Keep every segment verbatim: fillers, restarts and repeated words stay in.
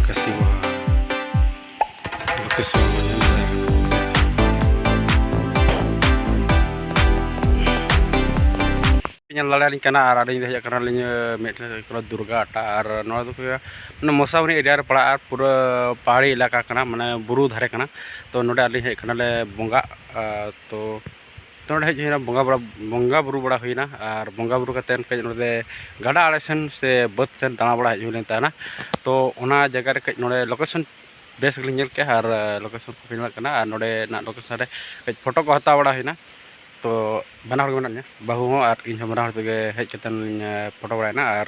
ᱠᱟᱹᱥᱤ ᱵᱟᱦᱟ᱾ ᱞᱳᱠᱮᱥᱚᱱ ᱵᱚᱱ ᱧᱮᱞ ᱫᱟᱲᱮᱭᱟᱜ ᱠᱟᱱᱟ᱾ ᱧᱮᱞ ᱫᱟᱲᱮᱭᱟᱞᱤᱧ ᱠᱟᱱᱟ ᱟᱨ ᱟᱹᱞᱤᱧ ᱫᱚ ᱦᱮᱡ ᱟᱠᱟᱱᱟᱞᱤᱧ, ᱢᱤᱫᱴᱮᱱ ᱠᱟᱱᱟ ᱫᱩᱨᱜᱟ ᱟᱴᱟ, ᱟᱨ ᱱᱚᱣᱟ ᱫᱚ ᱦᱩᱭᱩᱜᱼᱟ ᱢᱟᱱᱮ ᱢᱚᱥᱟᱵᱚᱱᱤ ᱮᱨᱤᱭᱟ ᱨᱮ ᱯᱟᱲᱟᱜᱼᱟ, ᱯᱩᱨᱟᱹ ᱯᱟᱦᱟᱲᱤ ᱮᱞᱟᱠᱟ ᱠᱟᱱᱟ, ᱢᱟᱱᱮ ᱵᱩᱨᱩ ᱫᱷᱟᱨᱮ ᱠᱟᱱᱟ᱾ ᱛᱚ ᱱᱚᱰᱮ ᱟᱹᱞᱤᱧ ᱦᱮᱡ ᱠᱟᱱᱟᱞᱮ ᱵᱚᱸᱜᱟ, ᱟᱨ ᱛᱚ ᱛᱚ ᱱᱚᱰᱮ ᱦᱮᱡ ᱦᱩᱭᱱᱟ, ᱵᱚᱸᱜᱟ ᱵᱟᱲᱟ, ᱵᱚᱸᱜᱟ ᱵᱩᱨᱩ ᱵᱟᱲᱟ ᱦᱩᱭᱱᱟ, ᱟᱨ ᱵᱚᱸᱜᱟ ᱵᱩᱨᱩ ᱠᱟᱛᱮᱫ ᱠᱟᱹᱡ ᱱᱚᱰᱮ ᱜᱟᱰᱟ ᱟᱲᱮ ᱥᱮᱱ ᱥᱮ ᱵᱟᱹᱫᱽ ᱥᱮᱱ ᱫᱟᱬᱟ ᱵᱟᱲᱟ ᱦᱮᱡ ᱦᱩᱭ ᱞᱮᱱ ᱛᱟᱦᱮᱱᱟ᱾ ᱛᱚ ᱚᱱᱟ ᱡᱟᱭᱜᱟ ᱨᱮ ᱠᱟᱹᱡ ᱱᱚᱰᱮ ᱞᱳᱠᱮᱥᱚᱱ ᱵᱮᱥ ᱜᱮᱞᱤᱧ ᱧᱮᱞ ᱠᱮᱜᱼᱟ, ᱟᱨ ᱞᱳᱠᱮᱥᱚᱱ ᱠᱚ ᱯᱮ ᱧᱮᱞᱮᱫ ᱠᱟᱱᱟ, ᱟᱨ ᱱᱚᱰᱮᱱᱟᱜ ᱞᱳᱠᱮᱥᱚᱱ ᱨᱮ ᱠᱟᱹᱡ ᱯᱷᱳᱴᱳ ᱠᱚ ᱦᱟᱛᱟᱣ ᱵᱟᱲᱟ ᱦᱩᱭᱱᱟ᱾ ᱛᱚ ᱵᱟᱱᱟ ᱦᱚᱲ ᱜᱮ ᱢᱮᱱᱟᱜ ᱞᱤᱧᱟ, ᱵᱟᱹᱦᱩ ᱦᱚᱸ ᱟᱨ ᱤᱧ ᱦᱚᱸ, ᱵᱟᱱᱟ ᱦᱚᱲ ᱛᱮᱜᱮ ᱦᱮᱡ ᱠᱟᱛᱮᱫ ᱞᱤᱧ ᱯᱷᱳᱴᱳ ᱵᱟᱲᱟᱭᱮᱱᱟ᱾ ᱟᱨ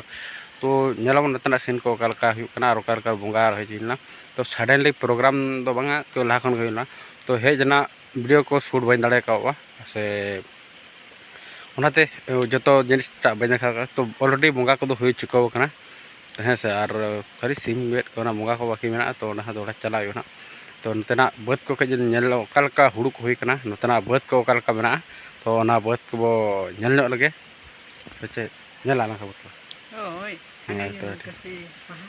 ᱛᱚ ᱧᱮᱞᱟᱵᱚᱱ ᱱᱚᱛᱮᱱᱟᱜ ᱥᱤᱱ ᱠᱚ ᱚᱠᱟ ᱞᱮᱠᱟ ᱦᱩᱭᱩᱜ ᱠᱟᱱᱟ ᱟᱨ ᱚᱠᱟ ᱞᱮᱠᱟ ᱵᱚᱸᱜᱟ ᱦᱩᱭ ᱞᱮᱱᱟ᱾ ᱛᱚ ᱥᱟᱰᱮᱱᱞᱤ ᱯᱨᱳᱜᱨᱟᱢ ᱫᱚ ᱵᱟᱝᱟ, ᱛᱚ ᱞᱟᱦᱟ ᱠᱷᱚᱱ ᱜᱮ ᱦᱩᱭ ᱞᱮᱱᱟ᱾ ᱛᱚ ᱦᱮᱡ ᱨᱮᱱᱟᱜ ᱵᱷᱤᱰᱤᱭᱳ ᱠᱚ ᱥᱩᱴ ᱵᱟᱹᱧ ᱫᱟᱲᱮ ᱠᱟᱣᱟ, ᱥᱮ ᱚᱱᱟᱛᱮ ᱡᱚᱛᱚ ᱡᱤᱱᱤᱥ ᱴᱟᱜ ᱵᱟᱹᱧ ᱫᱮᱠᱷᱟᱣ ᱠᱟᱜᱼᱟ᱾ ᱛᱚ ᱚᱞᱨᱮᱰᱤ ᱵᱚᱸᱜᱟ ᱠᱚᱫᱚ ᱦᱩᱭ ᱪᱩᱠᱟᱹᱣ ᱟᱠᱟᱱᱟ, ᱦᱮᱸ ᱥᱮ, ᱟᱨ ᱠᱷᱟᱹᱞᱤ ᱥᱤᱢ ᱜᱮᱫ ᱠᱚ, ᱚᱱᱟ ᱵᱚᱸᱜᱟ ᱠᱚ ᱵᱟᱹᱠᱤ ᱢᱮᱱᱟᱜᱼᱟ᱾ ᱛᱚ ᱚᱱᱟ ᱦᱚᱸ ᱫᱚᱦᱲᱟ ᱪᱟᱞᱟᱜ ᱦᱩᱭᱩᱜᱼᱟ ᱱᱟᱦᱟᱜ᱾ ᱛᱚ ᱱᱚᱛᱮᱱᱟᱜ ᱵᱟᱹᱫᱽ ᱠᱚ ᱠᱟᱹᱡ ᱧᱮᱞ, ᱚᱠᱟ ᱞᱮᱠᱟ ᱦᱩᱲᱩ ᱠᱚ ᱦᱩᱭ ᱠᱟᱱᱟ, ᱱᱚᱛᱮᱱᱟᱜ ᱵᱟᱹᱫᱽ ᱠᱚ ᱚᱠᱟ ᱞᱮᱠᱟ ᱢᱮᱱᱟᱜᱼᱟ, ᱛᱚ ᱚᱱᱟ ᱵᱟᱹᱫᱽ ᱠᱚᱵᱚ ᱧᱮᱞ ᱧᱚᱜ ᱞᱮᱜᱮ, ᱥᱮ ᱪᱮᱫ? ᱧᱮᱞᱟ ᱚᱱᱟ ᱠᱚ ᱵᱟᱹᱫᱽ ᱠᱚ᱾ ᱦᱳᱭ, ᱦᱮᱸ, ᱟᱹᱰᱤ ᱛᱚ ᱴᱷᱤᱠ᱾ ᱠᱟᱹᱥᱤ ᱵᱟᱦᱟ᱾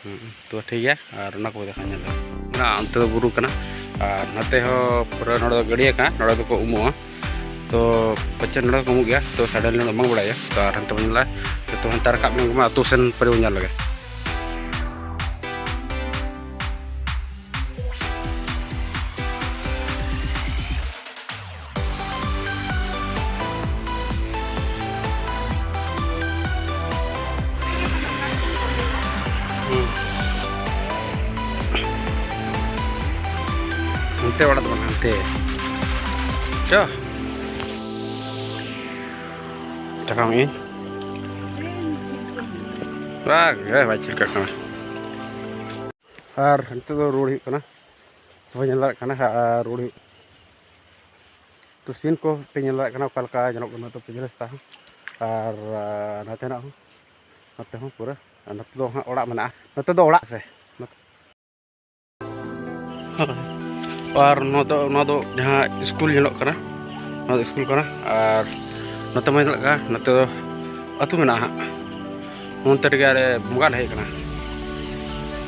ᱦᱩᱸ, ᱛᱚ ᱴᱷᱤᱠ ᱜᱮᱭᱟ, ᱟᱨ ᱚᱱᱟ ᱠᱚ ᱫᱮᱠᱷᱟ ᱧᱮᱞ ᱞᱮᱜᱮ᱾ ᱚᱱᱟ ᱚᱱᱛᱮ ᱫᱚ ᱵᱩᱨᱩ ᱠᱟᱱᱟ, ᱟᱨ ᱱᱚᱛᱮ ᱦᱚᱸ ᱯᱩᱨᱟᱹ ᱱᱚᱰᱮ ᱫᱚ ᱜᱟᱹᱰᱭᱟᱹ ᱠᱟᱱᱟ, ᱱᱚᱰᱮ ᱫᱚᱠᱚ ᱩᱢᱩᱜᱼᱟ᱾ ᱛᱚ ᱯᱟᱪᱮᱫ ᱱᱚᱰᱮ ᱫᱚᱠᱚ ᱩᱢᱩᱜ ᱜᱮᱭᱟ, ᱛᱚ ᱥᱟᱰᱮᱱᱞᱤ ᱩᱱᱟᱹᱜ ᱵᱟᱝ ᱵᱟᱲᱟᱭᱟ᱾ ᱛᱚ ᱟᱨ ᱦᱟᱱᱛᱮ ᱵᱚᱱ ᱧᱮᱞᱟ, ᱡᱚᱛᱚ ᱦᱟᱱᱛᱮ ᱨᱟᱠᱟᱵ ᱧᱚᱜ ᱢᱟ, ᱟᱹᱛᱩ ᱥᱮᱱ ᱯᱟᱨᱤ ᱵᱚᱱ ᱧᱮᱞ ᱞᱮᱜᱮ᱾ ᱦᱩᱸ᱾ ᱦᱟᱱᱛᱮ ᱚᱲᱟᱜ ᱫᱚ ᱵᱟᱝ, ᱦᱟᱱᱛᱮ᱾ ᱪᱚ᱾ ᱴᱟᱠᱟ ᱮᱢᱟᱹᱧ᱾ ᱵᱟᱝ, ᱮ, ᱵᱟᱭ ᱪᱮᱫ ᱠᱟᱜ ᱠᱟᱱᱟ᱾ ᱟᱨ ᱱᱤᱛᱚᱜ ᱫᱚ ᱨᱩᱣᱟᱹᱲ ᱦᱩᱭᱩᱜ ᱠᱟᱱᱟ᱾ ᱛᱚᱵᱮ ᱧᱮᱞ ᱫᱟᱲᱮᱭᱟᱜ ᱠᱟᱱᱟ, ᱟᱨ ᱨᱩᱣᱟᱹᱲ ᱦᱩᱭᱩᱜ᱾ ᱛᱚ ᱥᱤᱱ ᱠᱚ ᱯᱮ ᱧᱮᱞ ᱫᱟᱲᱮᱭᱟᱜ ᱠᱟᱱᱟ, ᱚᱠᱟ ᱞᱮᱠᱟ ᱧᱮᱞᱚᱜ ᱠᱟᱱᱟ ᱛᱚ ᱯᱤᱪᱷᱞᱮ ᱥᱮᱫ ᱦᱚᱸ᱾ ᱟᱨ, ᱟᱨ ᱱᱚᱛᱮᱱᱟᱜ ᱦᱚᱸ, ᱱᱚᱛᱮ ᱦᱚᱸ ᱯᱩᱨᱟᱹ, ᱟᱨ ᱱᱚᱛᱮ ᱫᱚ ᱦᱟᱸᱜ ᱚᱲᱟᱜ ᱢᱮᱱᱟᱜᱼᱟ᱾ ᱱᱚᱛᱮ ᱫᱚ ᱚᱲᱟᱜ ᱥᱮ᱾ ᱟᱨ ᱱᱚᱣᱟ ᱫᱚ, ᱱᱚᱣᱟ ᱫᱚ ᱡᱟᱦᱟᱸ ᱥᱠᱩᱞ ᱧᱮᱞᱚᱜ ᱠᱟᱱᱟ, ᱱᱚᱣᱟ ᱫᱚ ᱥᱠᱩᱞ ᱠᱟᱱᱟ᱾ ᱟᱨ ᱱᱚᱛᱮ ᱢᱟ ᱧᱮᱞᱚᱜ ᱠᱟᱱᱟ, ᱱᱚᱛᱮ ᱫᱚ ᱟᱹᱛᱩ ᱢᱮᱱᱟᱜᱼᱟ ᱦᱟᱸᱜ᱾ ᱱᱚᱱᱛᱮ ᱨᱮᱜᱮ ᱟᱞᱮ ᱵᱚᱸᱜᱟ ᱞᱮ ᱦᱮᱡ ᱠᱟᱱᱟ᱾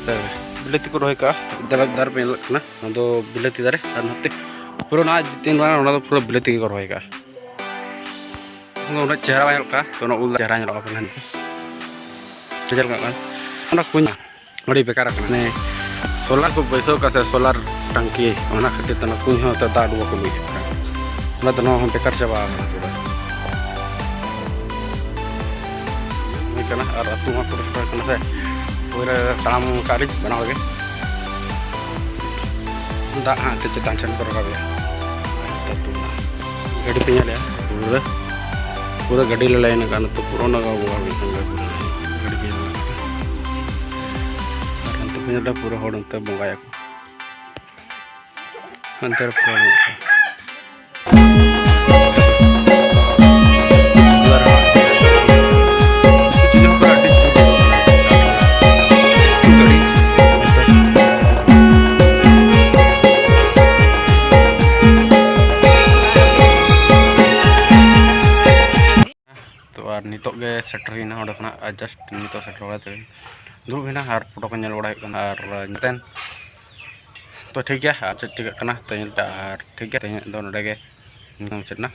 ᱵᱤᱞᱟᱹᱛᱤ ᱠᱚ ᱨᱚᱦᱚᱭ ᱠᱟᱜᱼᱟ᱾ ᱫᱟᱨᱮ, ᱫᱟᱨᱮ ᱯᱮ ᱧᱮᱞᱚᱜ ᱠᱟᱱᱟ, ᱚᱱᱟ ᱫᱚ ᱵᱤᱞᱟᱹᱛᱤ ᱫᱟᱨᱮ᱾ ᱟᱨ ᱱᱚᱛᱮ ᱯᱩᱨᱟᱹ ᱱᱚᱣᱟ ᱛᱤᱱ ᱢᱟᱨᱟᱝ, ᱚᱱᱟ ᱫᱚ ᱯᱩᱨᱟᱹ ᱵᱤᱞᱟᱹᱛᱤ ᱜᱮᱠᱚ ᱨᱚᱦᱚᱭ ᱠᱟᱜᱼᱟ᱾ ᱚᱱᱟ ᱫᱚ ᱩᱱᱟᱹᱜ ᱪᱮᱦᱨᱟ ᱵᱟᱝ ᱧᱮᱞᱚᱜ ᱠᱟᱱᱟ, ᱛᱚ ᱚᱱᱟ ᱩᱞ ᱪᱮᱦᱨᱟ ᱧᱮᱞᱚᱜ ᱠᱟᱱᱟ᱾ ᱪᱮᱫ ᱞᱮᱠᱟ ᱠᱟᱱᱟ? ᱚᱱᱟ ᱠᱩᱧ ᱟᱹᱰᱤ ᱵᱮᱠᱟᱨ ᱠᱟᱱᱟ᱾ ᱢᱟᱱᱮ solar ᱠᱚ ᱵᱟᱹᱭᱥᱟᱹᱣ ᱠᱟᱜᱼᱟ ᱥᱮ, solar ᱴᱟᱝᱠᱤ, ᱚᱱᱟ ᱠᱷᱟᱹᱛᱤᱨ ᱛᱮ ᱚᱱᱟ ᱠᱩᱧ ᱦᱚᱸ ᱛᱚ ᱫᱟᱜ ᱩᱰᱩᱠ ᱵᱟᱠᱚ ᱟᱹᱜᱩᱭᱮᱫ ᱠᱟᱱᱟ᱾ ᱚᱱᱟ ᱫᱚ ᱱᱚᱣᱟ ᱦᱚᱸ ᱵᱮᱠᱟᱨ ᱪᱟᱵᱟ ᱟᱠᱟᱱᱟ ᱯᱩᱨᱟᱹ᱾ ᱦᱩᱭ ᱠᱟᱱᱟ ᱟᱨ ᱟᱹᱛᱩ ᱦᱚᱸ ᱯᱩᱨᱟᱹ ᱥᱮᱴᱮᱨ ᱠᱟᱱᱟ ᱥᱮ, ᱯᱩᱨᱟᱹ ᱛᱟᱲᱟᱢ ᱠᱟᱜ ᱞᱤᱧ ᱵᱟᱱᱟ ᱦᱚᱲ ᱜᱮ᱾ ᱫᱟᱜ ᱦᱟᱸᱜ ᱛᱮ ᱪᱮᱛᱟᱱ ᱥᱮᱫ ᱠᱚ ᱨᱟᱠᱟᱵᱮᱜᱼᱟ᱾ ᱜᱟᱹᱰᱤ ᱯᱮ ᱧᱮᱞᱮᱜᱼᱟ, ᱯᱩᱨᱟᱹ, ᱯᱩᱨᱟᱹ ᱜᱟᱹᱰᱤ ᱞᱮ line ᱟᱠᱟᱫᱼᱟ ᱱᱤᱛᱚᱜ, ᱯᱩᱨᱟᱹ ᱚᱱᱟ ᱜᱟᱹᱰᱤ ᱯᱮ ᱧᱮᱞ ᱟᱠᱟᱫᱼᱟ᱾ ᱟᱨ ᱦᱟᱱᱛᱮ ᱯᱮ ᱧᱮᱞᱟ ᱯᱩᱨᱟᱹ ᱦᱚᱲ ᱚᱱᱛᱮ ᱵᱚᱸᱜᱟᱭᱟᱠᱚ᱾ ᱦᱟᱱᱛᱮ ᱨᱮ ᱯᱩᱨᱟᱹ ᱢᱮᱱᱟᱜ ᱠᱚᱣᱟ᱾ ᱛᱚ ᱟᱨ ᱱᱤᱛᱚᱜ ᱜᱮ ᱥᱮᱴᱮᱨ ᱦᱩᱭᱱᱟ ᱚᱸᱰᱮ ᱠᱷᱚᱱᱟᱜ, ᱟᱨ just ᱱᱤᱛᱚᱜ ᱥᱮᱴᱮᱨ ᱵᱟᱲᱟ ᱠᱟᱛᱮ ᱫᱩᱲᱩᱵ ᱦᱩᱭᱱᱟ ᱟᱨ photo ᱠᱚ ᱧᱮᱞ ᱵᱟᱲᱟ ᱦᱩᱭᱩᱜ ᱠᱟᱱᱟ᱾ ᱟᱨ ᱧᱮᱞ ᱛᱚ ᱴᱷᱤᱠ ᱜᱮᱭᱟ, ᱟᱨ ᱪᱮᱫ ᱪᱤᱠᱟᱹᱜ ᱠᱟᱱᱟ ᱛᱚ ᱧᱮᱞ ᱯᱮ, ᱟᱨ ᱴᱷᱤᱠ ᱜᱮᱭᱟ, ᱛᱮᱦᱮᱧᱟᱜ ᱫᱚ ᱱᱚᱰᱮ ᱜᱮ ᱢᱩᱪᱟᱹᱫ ᱮᱱᱟ᱾